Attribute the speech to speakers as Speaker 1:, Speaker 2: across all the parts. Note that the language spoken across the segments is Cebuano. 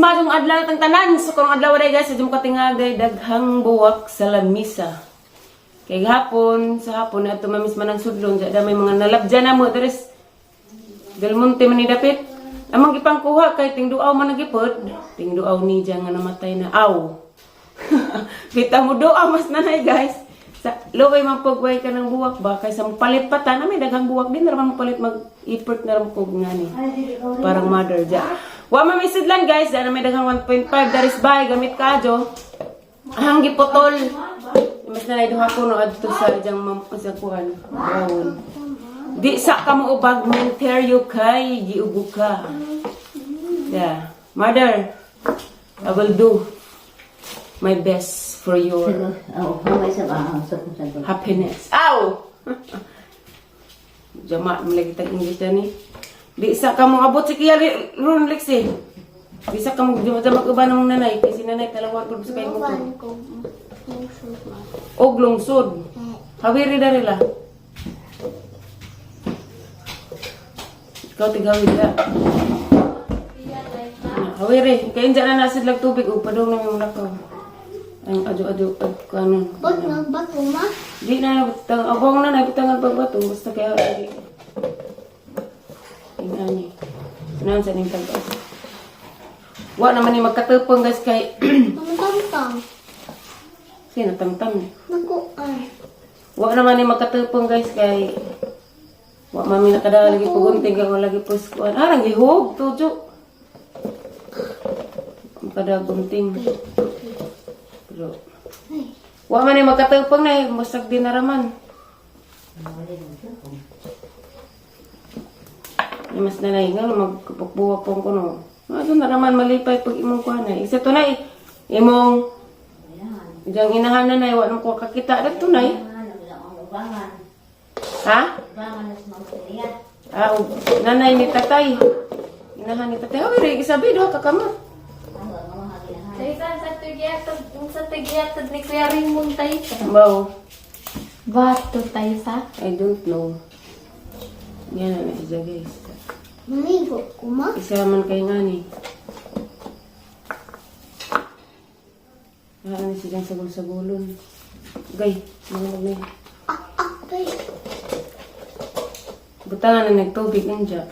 Speaker 1: Maayong adlaw natang tanan. So karong adlaw day guys, adyo katingag day daghang buwak sa lamisa. Kay gahapon, sa hapon na mamis man ang sudlon, dya may mga nalabdya na mo deres Del Monte man ni dapit. Amang gipangkuha kay tingduaw man nagipod. Tingduaw ni dya nga namatay na aw. Kita mo duaw mas nanay guys. Sa luway man pagway ka ng buwak ba kaysa mo palit pa ta na may daghang buwak din ra man mo palit mag ipert na ra mo kog ngani. Parang mother dya. Wa man may sudlan guys, dya na may daghang 1.5 daris bay gamit kadyo. Ang giputol. Mas nanay duha ko no adto sa diyang mam sa kuan. Brown. Di sa ka mo ubag menteryo kay giubo ka. Yeah. Mother, I will do my best for your
Speaker 2: Oo, mamay sa sa sa
Speaker 1: happiness. Ow! Jama, malagi tag English dani. Di sa ka mo abot si Kia ron Lexi. Di sa ka mo jama jama uban ng nanay kasi nanay talawag pud sa kay mo. Og lungsod. Hawiri dari la. Ikaw tigawid la. Hawiri, kay inja na nasid lag tubig ug padung na yung lakaw. Ang adyo-adyo ag kanon.
Speaker 3: Ba't nagbato ma?
Speaker 1: Di na butang abong na nabutang ang pagbato basta kaya di. Ingani. Sunan sa ning tag. Wa naman ni magkatupong guys kay
Speaker 3: Matamtam.
Speaker 1: sino tamtam ni.
Speaker 3: Naku, ay.
Speaker 1: Wa naman ni magkatupong guys kay wa mami nakadala lagi pagunting kay wala lagi puskuan. Ah, rang gihog tujo. Makadagunting. Pero wa man ni magkatupong na musag din na raman. Ay, mas nanay nga magpagbuwak pong kuno. Ano na raman malipay pag imong kuha na. Isa to na imong Diyang inahan na nay, wa nang kuha kakita dadto nay. Ha? Ah, og nanay ni tatay. Inahan ni tatay. Hawi rin, isabi duha ka kamot.
Speaker 4: Sa tigyatod, sa tigyatod ni Kuya Raymond tayo sa.
Speaker 1: Wow.
Speaker 4: Bato tayo sa.
Speaker 1: I don't know. Yan na na siya guys.
Speaker 3: Maligo ko ma?
Speaker 1: Isa man kay ngani. Ah, ano siya sagol-sagulon. Gay, mga magnay.
Speaker 3: Ah, ah, ay.
Speaker 1: Butangan na nagtubig nandiya.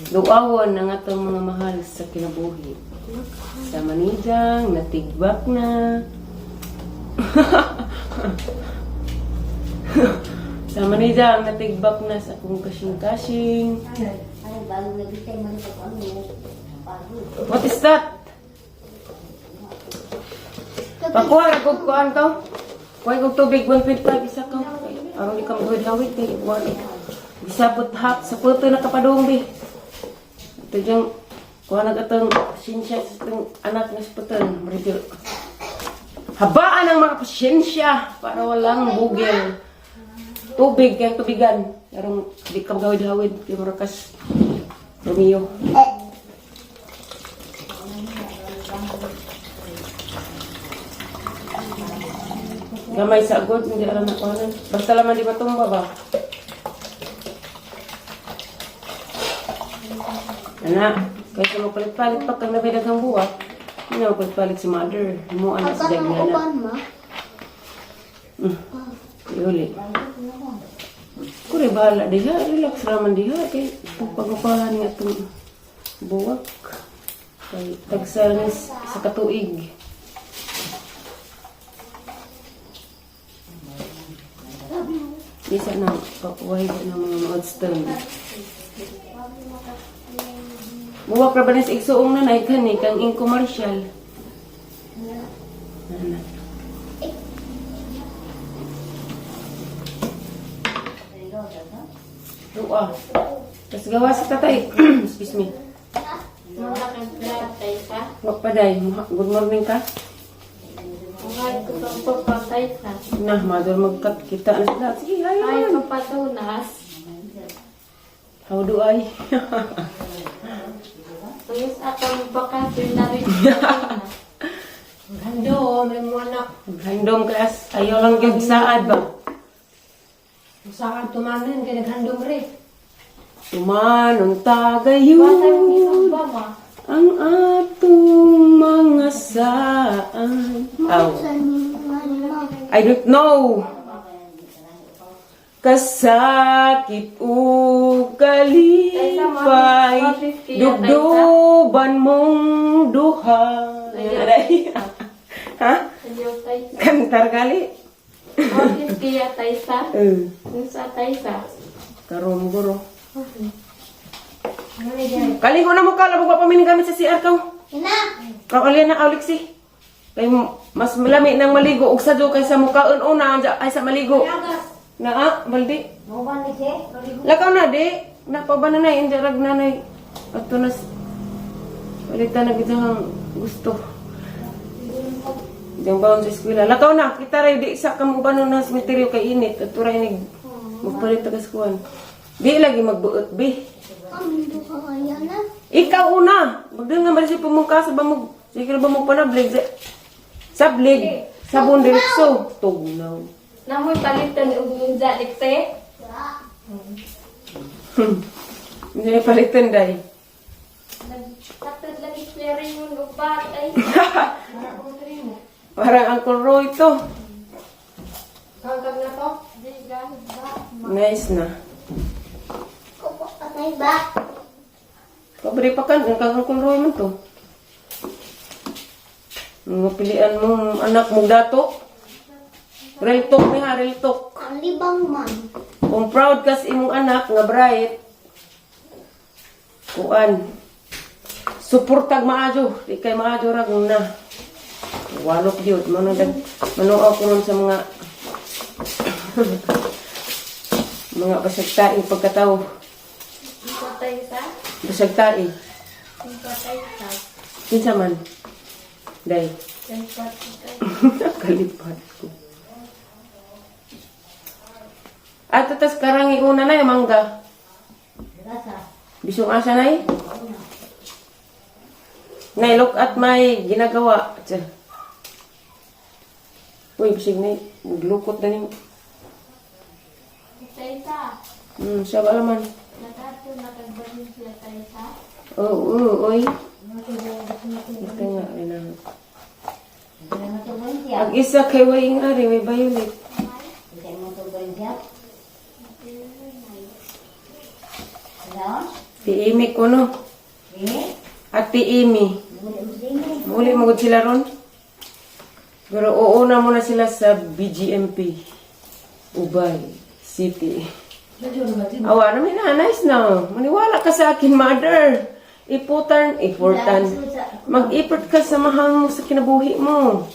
Speaker 1: Duawon ang atong mga mahal sa kinabuhi. Sa manijang, natigbak na. Sa manijang, natigbak na sa akong kasing-kasing.
Speaker 2: Ay, bago nabitay mo ito ano. Bago.
Speaker 1: What is that? Pakuha, kog kuan ka. Kuha kog tubig, 1.5 isa ka. Aron di ka maghawid-hawid kay kuan. Gisabot hap sa puto na kapadung bi. Ito diyang kuha na katong pasensya sa itong anak na sa puton. Medyo habaan ang mga pasensya para walang bugel. Tubig kay tubigan. Aron di ka maghawid-hawid kay murakas Romeo. Gamay sa agod, hindi alam na kuhanan. Basta laman di matumba ba? Anak, kaysa magpalit-palit pa kang nabidag ang buwak, hindi na magpalit-palit si mother. Mo anak si
Speaker 3: Agad ang
Speaker 1: Jagnana.
Speaker 3: uban ma?
Speaker 1: Iuli. Kure bahala diha, relax raman diha kay pagpagupahan nga itong buwak. Kay tagsa ni sa katuig. Isa na pakuhay na mga maodstone. Buwak ra ba ni sa igsuong nanay kani kang ing commercial. Nana. Dua. Tapos gawa sa tatay. Excuse me.
Speaker 4: Wala kang vlog tayo sa.
Speaker 1: Magpaday. Good morning ka.
Speaker 4: Mga ko pang papa tayo sa.
Speaker 1: Na, mother magkat kita na sila. Sige,
Speaker 4: Ay,
Speaker 1: hayo.
Speaker 4: kapatunas.
Speaker 1: How do I?
Speaker 4: Tuyos atong baka na rin.
Speaker 5: Hando, may mga anak.
Speaker 1: Handom class. Ayaw lang gyud saad ba?
Speaker 5: Saan tumanin, kaya naghandom rin.
Speaker 1: Tumanon
Speaker 4: Bata yung
Speaker 1: tagayon
Speaker 4: ba ma?
Speaker 1: ang atong mga saan. Aw.
Speaker 3: Sa ni ma.
Speaker 1: I don't know. Kasakit ug kalipay, dugduban mong duha. Aray. Ha?
Speaker 4: Ayaw tayo.
Speaker 1: Kantar kali.
Speaker 4: Bakit kaya tayo sa?
Speaker 1: Eh,
Speaker 4: Sa tayo sa?
Speaker 1: karon guro. Kaligo na mo ka, labog pa pamin gamit sa CR kaw.
Speaker 3: Ina.
Speaker 1: Kaw alien na Alexi. Kay mas malami nang maligo og sadyo kaysa mukaon una ay sa maligo. Naa, baldi.
Speaker 2: Mo ba ni siya?
Speaker 1: Lakaw na di. Napaba na nay, hindi rag nanay. Ato na palitan na kita ang gusto. Diyang baon sa eskwela. Lakaw na, kita rin di sa kamuban na cemetery kay init. Ato rin inig magpalit ta kaskuan. Di lagi magbuot, bi.
Speaker 3: Kami duha kaya na.
Speaker 1: Ikaw una. Magdala nga mali si pumungka sa bamog. Sige na bamog panablig. Sablig. Sabon diretso. Tugnaw.
Speaker 4: Namoy palitan og ninja likte.
Speaker 1: Hindi na palitan day.
Speaker 4: Naghatod lang ni Kuya Raymond og batay.
Speaker 1: Parang Uncle Roy to.
Speaker 4: Kangkang na to? Di gahid ba?
Speaker 1: Nice na.
Speaker 3: Kupo atay ba?
Speaker 1: Pabre pa kan, ang kang Uncle Roy man to. Mga pilian mo, anak mo dato. Real talk ni ha, real talk.
Speaker 3: Ang libang man.
Speaker 1: Kung proud ka sa imong anak nga bright, kuan, suportag maayo, di kay maayo ra kung na. Walok gyud mo nang manuaw ko nun sa mga mga basag tae pagkatawo.
Speaker 4: Ikaw tayo sa?
Speaker 1: Basag tae.
Speaker 4: Ikaw tayo sa?
Speaker 1: Kinsa man? Day.
Speaker 4: Ikaw tayo.
Speaker 1: Kalipat ko. Ato tas karangi una na yung mangga.
Speaker 2: Rasa.
Speaker 1: Bisong asa na eh. Nay, look at my ginagawa. Tsa. Uy, bisig na Maglukot na niyo.
Speaker 4: Tayo sa?
Speaker 1: Siya ba laman?
Speaker 4: Naghatod na kagbalin siya tayo sa?
Speaker 1: Oo, oo, oy. Ito nga, ay na.
Speaker 2: Hindi na tugon siya.
Speaker 1: Ang isa kay Waying Ari, may violet.
Speaker 2: Hindi mo tugon siya. Ano?
Speaker 1: Ti Imi ko, no?
Speaker 2: Eh?
Speaker 1: At ti Imi.
Speaker 2: Muli mo sige.
Speaker 1: Muli mo gud sila ron. Pero uuna muna sila sa BGMP. Ubay City. Awa namin na, nice na. Maniwala ka sa akin, mother. Iputan, iputan. Mag-ipot ka sa mahal mo sa kinabuhi mo.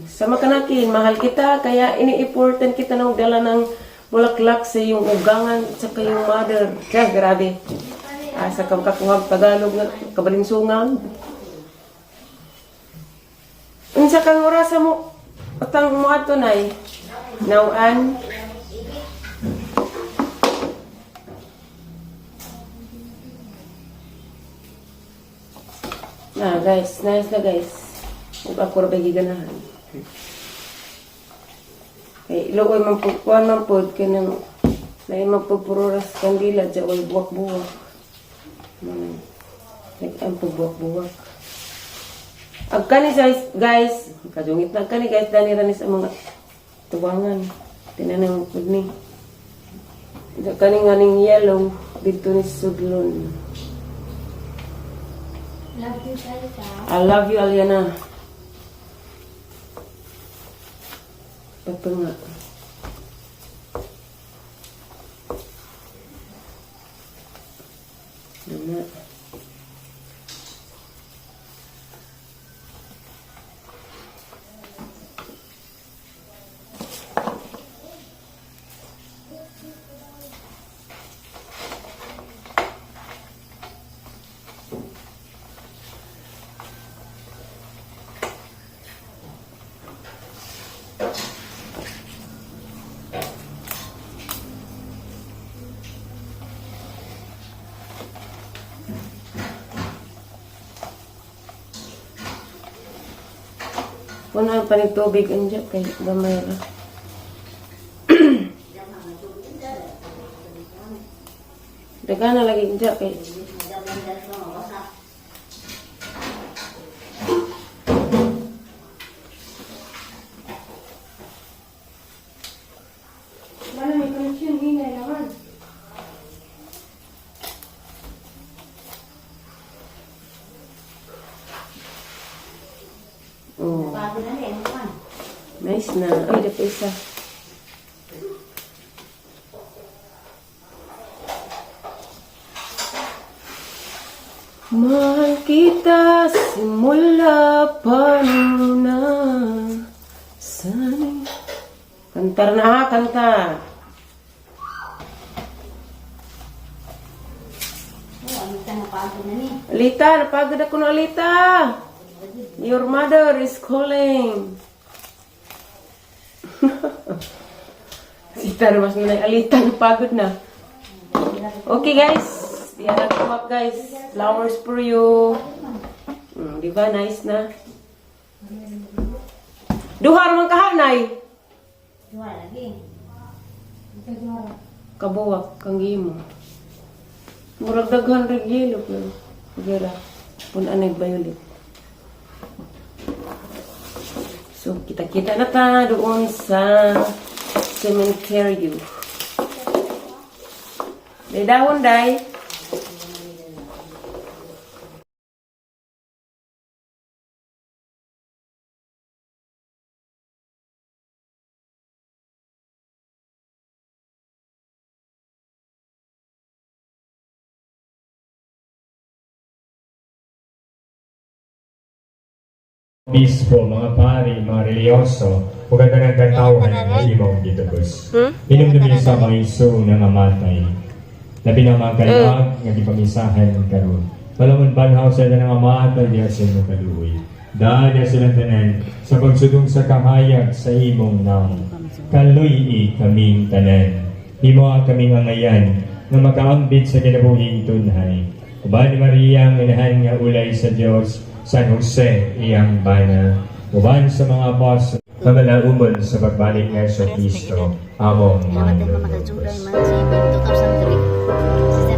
Speaker 1: Sama ka nakin, mahal kita, kaya ini-important kita ng dala ng bulaklak sa iyong ugangan at sa kayong mother. Kaya grabe. Asa ka makakuha Tagalog nga kabalinsungan. Unsa kang orasa mo utang mo ato nay? Nawan. Na guys, nice na guys. Ug ako ra ba giganahan. Kay luoy man pud kuan man pud kanang lain man pud puro ras kandila dya way buwak-buwak. Manang like ang pagbuwak-buwak. Ag kani guys, guys, kadungit na kani guys dani ra ni sa mga tuwangan. Tinanang pud ni. Dya kani nga ning yellow didto ni sudlon.
Speaker 4: Love you tayo sa?
Speaker 1: I love you, Aliana. Patunga. Dama. Puno pa ni tubig andiyan kay gamay ra. Taga na lagi dyan kay. Wala, may connection, hinay naman. Oh.
Speaker 2: Bago na rin, man.
Speaker 1: Nice na. Ay, dapat isa. Mahal kita simula pa na. Sana'y. Kantar na ha, kanta.
Speaker 2: Oh, ang itang napagod na ni.
Speaker 1: Alita, napagod ako na, Alita. Your mother is calling. Sita na mas na Alita, napagod na. Okay guys, yan ang come up guys. Flowers for you. Di ba? Nice na. Duha raman kahanay.
Speaker 2: Dua lagi.
Speaker 1: Kabuwak kang imo. Murag daghan rag yelo pero gara pun anay violet. So kita-kita na ta doon sa cemetery. Day dahon day.
Speaker 5: Bispo, mga pari, mga religyoso, ug ang tanang katawhan nga imong gitubos. Hinumdumi sa mga iso nga mamatay. Labi na mga kaluwag nga gipamisahan karon. Malamon banhaw sa tanang mamatay diha sa imong kaluoy. Daan niya silang tanan sa pagsudong sa kahayag sa imong naong. Kaluy kaming tanan. Imo ang kaming angayan nga makaambit sa kinabuhing tunhay. Uban ni Maria ang inahan nga ulay sa Dios, San Jose iyang bana. Uban sa mga apostol, mamalaumon sa pagbalik nga sa Kristo, among
Speaker 2: Salamat din mga July
Speaker 5: manlulubos.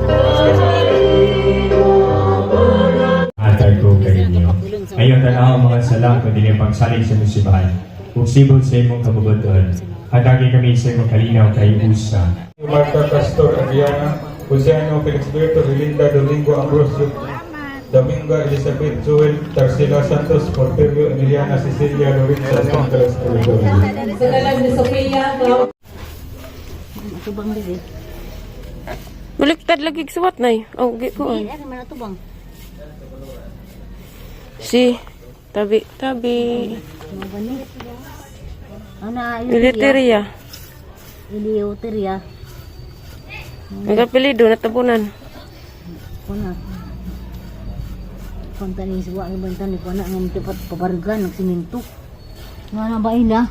Speaker 2: man sa 2003.
Speaker 5: Hatag ko kaninyo. Ayaw tanaw mga sala kundi ang pagsalig sa musibahan. Ug sibol sa imong kabubuton. Hatagi kami sa imong kalinaw kay usa.
Speaker 6: Marta Castor Aguiana, Luciano Felixberto Relinda Domingo Ambrosio, Dominga Elizabeth Joel Tarsila Santos Porfirio Emiliana Cecilia Lorenzo Santos Gregorio.
Speaker 2: Atubang lagi.
Speaker 1: Baliktad lagi suwat nay. Oh, gi ko.
Speaker 2: Hindi, ari man atubang.
Speaker 1: Si tabi tabi.
Speaker 2: Ano ba ni? Ana,
Speaker 1: Militaria.
Speaker 2: Eleuteria.
Speaker 1: Ang apelyido natabunan.
Speaker 2: Kuna. Konta ni suwa ang banta ni kuna nga dapat pabargan ng siminto. Nga na ba ila?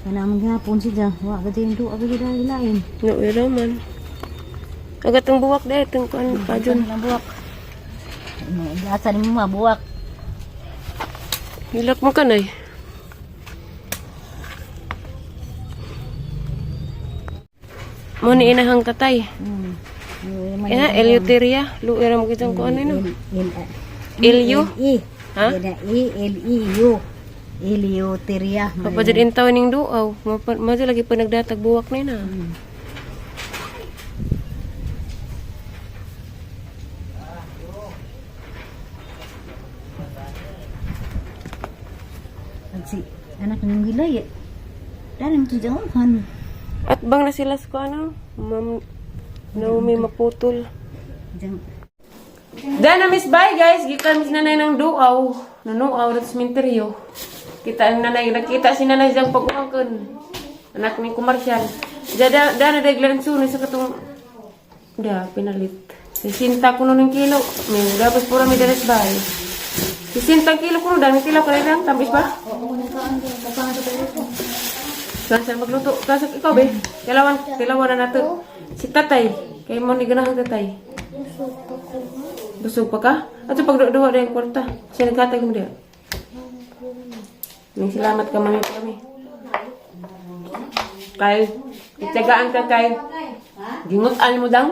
Speaker 2: Kana man gihapon siya, wa ka din do abi gid lain.
Speaker 1: No, ira man. Agat ang buwak dahil, itong kuan pa dyan.
Speaker 2: Ang buwak. Asa ni mo mabuwak.
Speaker 1: Hilak mo ka, nay. Mo ni inahang tatay. Ina, Eleuteria. Luira mo kitang kuan ano.
Speaker 2: L
Speaker 1: Elyo?
Speaker 2: E.
Speaker 1: Ha?
Speaker 2: Ina E L E U. Eleuteria.
Speaker 1: Papadyan in taon ning duaw. Madyo lagi pa nagdatag buwak na ina.
Speaker 2: Ag si anak ng gilay. Dali mo to han.
Speaker 1: At bang na sila sa ano? Ma'am Naomi maputol.
Speaker 2: Diyan.
Speaker 1: Dana miss bye guys, gikan miss nanay ng duaw. Nanuaw na sa sementeryo. Kita ang nanay, nakita si nanay siyang pag-uangkon. Anak ni komersyal. Dada dana daglan suno sa katong da pinalit. 60 kuno ng kilo. May dapat pura may dalas bay. 60 kilo kuno dami kilo kaya lang tambis ba?
Speaker 2: Oo, nagkaan ko. Nagkaan sa ko.
Speaker 1: Saan saan magluto? Kasi ikaw be. Kailangan kailangan na nato. Si tatay. Kay mo ni ganahan tatay.
Speaker 3: Busog pa ko.
Speaker 1: Busog pa ka? Ato pagduwa na yung kwarta. Siya nagkatag mo diya. May salamat ka mami kami. Kay Itsagaan ka kay gingutan mo dang.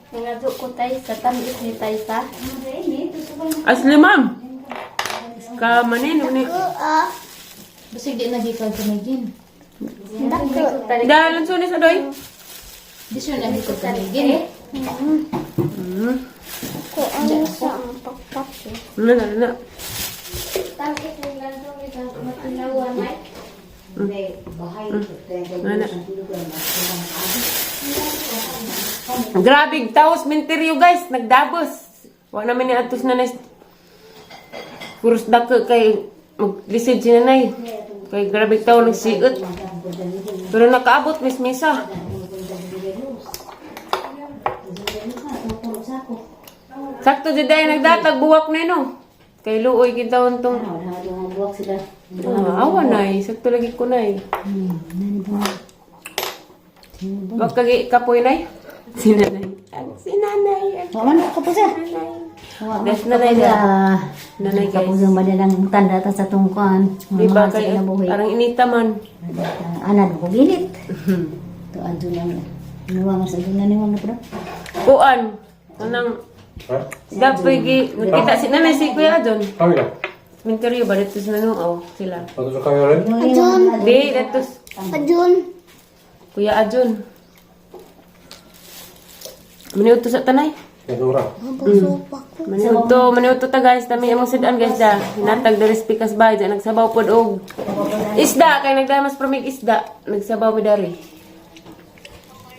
Speaker 4: Nangadto ko tay sa tamis ni Taysa.
Speaker 1: Asli ma'am. Ka manin uni.
Speaker 3: Ah,
Speaker 4: Basig di nagikag kamigin.
Speaker 3: dako.
Speaker 1: Dalan sunis adoy.
Speaker 4: Di siya nagikag kamigin.
Speaker 3: Ko ano sa ang pakpak.
Speaker 1: Na na na.
Speaker 4: Tamis ni Landong ni Matinawan ay.
Speaker 1: Na na. Grabe, taos menteryo guys, nagdabos. Wa naman ni atos na nas Kurus dako kay maglisid si nanay. Kay grabe tao nagsiot. Pero nakaabot mis misa. Sakto jud ay nagdatag buwak na no. Kay luoy kitawon tong
Speaker 2: Buwak sila.
Speaker 1: Ah, awa nay, sakto lagi ko nay. Wag kagi kapoy nay. Si nanay. Ang si nanay. Ang
Speaker 2: Wa man ko po siya.
Speaker 1: Des nanay na. Nanay guys.
Speaker 2: Kapos ang madalang tanda ta sa tungkuan.
Speaker 1: Di ba
Speaker 2: Mahal sa
Speaker 1: kay
Speaker 2: kinabuhi.
Speaker 1: parang inita man.
Speaker 2: Anad ko ginit. To adto lang. Nuwa nga sa doon na niwa nga pero.
Speaker 1: Kuan. Anang Dapoy gi nakita si nanay si Kuya Adon.
Speaker 7: Kaya.
Speaker 1: Minteryo ba dito sa nanuaw sila.
Speaker 7: Ano sa kaya rin?
Speaker 3: Adun.
Speaker 1: Di dito
Speaker 3: Adun.
Speaker 1: Kuya Adon. Maniuto sa tanay.
Speaker 7: Nasura.
Speaker 3: Mabuso pa ko.
Speaker 1: Maniuto, maniuto ta guys, tami among sidan guys da. Hinatag diri pikas bay dyan nagsabaw pod og isda kay nagdamas pramig isda, nagsabaw mi dari.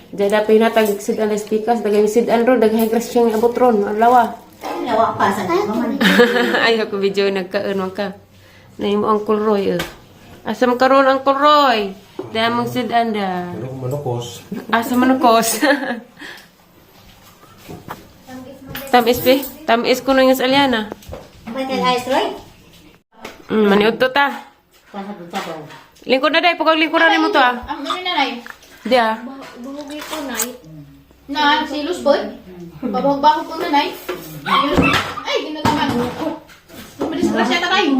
Speaker 1: Diyan dapat hinatag sidan diri pikas, dagay sidan ron, dagay grasya nga abot ron, ang lawa.
Speaker 2: Lawa pa sa man.
Speaker 1: Ay ako video nagkaon man ka. Naimo Uncle Roy. Eh. Asa man karon Uncle Roy? Da among sidan da.
Speaker 7: Ano manukos?
Speaker 1: Asa manukos. Tamis pe, tamis ko nung sa Aliana.
Speaker 2: Bakit ice Roy?
Speaker 1: Maniudto ta.
Speaker 2: Pasa do ta.
Speaker 1: Lingkod na day, pagkag lingkuran mo to ah.
Speaker 4: Ang ano na nay?
Speaker 1: Di ah.
Speaker 4: Buhugi ko nay. Na si Luz po. Pabahog-bahog ko na nay. Ay, ginagaman. Madisgrasya ta tayo.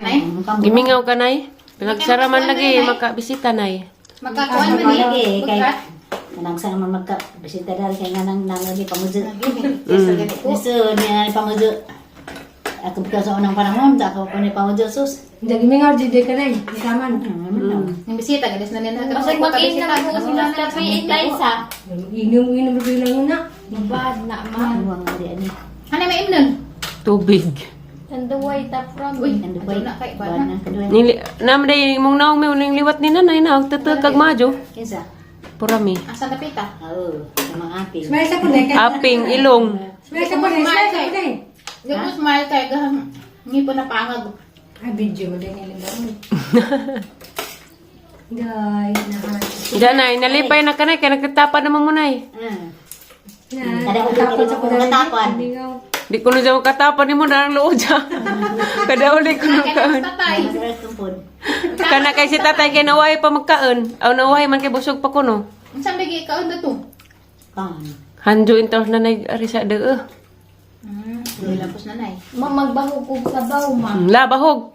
Speaker 4: Nay,
Speaker 1: Gimingaw ka nay. Pinagsara man lagi makabisita nay.
Speaker 4: magkakuan man
Speaker 2: Lagi
Speaker 4: ni.
Speaker 2: kay kanang sa naman magka bisita dari kay nga nang nang ni pamuzo. Niso ni pamuzo. Ako buka sa unang panahon, sa ako pa ni pamuzo sus.
Speaker 8: Nagmingaw jud ka na eh. Ikaman.
Speaker 4: Yung bisita, galis na nila. Kasi mag-inom ko sila na Taysa.
Speaker 8: Inom inom ra lang una.
Speaker 4: Mabad na ma.
Speaker 2: Ano ang ari ani?
Speaker 4: Ano may imnon?
Speaker 1: Tubig.
Speaker 4: Tanduay ta from. Uy,
Speaker 2: Kanduay.
Speaker 4: na kay
Speaker 2: Ba na kanduay.
Speaker 1: Nili nam day mong naong may uling liwat ni nanay na og kag madyo.
Speaker 2: Kinsa?
Speaker 1: Purami.
Speaker 4: Asa napita?
Speaker 2: Oo, sa mga apil.
Speaker 8: Smile sa kunay kay.
Speaker 1: Aping ilong.
Speaker 8: Smile sa kunay, smile sa kunay.
Speaker 4: Hindi ko smile kay gahang ngipon na pangag.
Speaker 8: Ah, video mo din ilang. Day, nahan.
Speaker 1: Diyan nay, nalipay na kanay kay nagtatapan naman mo nay.
Speaker 2: Ah.
Speaker 8: Na,
Speaker 2: Kada ulo
Speaker 8: tapon sa
Speaker 2: ka
Speaker 8: kunay.
Speaker 2: katapan.
Speaker 8: Mingaw.
Speaker 1: Di ko na dyan makatapan nimo na ang loob dyan. Kada uli ko na kaon.
Speaker 4: Tatay.
Speaker 2: Masarap tumpod.
Speaker 1: Kana kay si tatay kay naway pa magkaon. Aw naway man kay busog pa kuno.
Speaker 4: Unsa bigi kaon na to?
Speaker 2: Pang.
Speaker 1: Hanjo intaw na nay ari sa dee.
Speaker 4: Lapos na nay. Ma magbahog og sabaw ma.
Speaker 1: La bahog.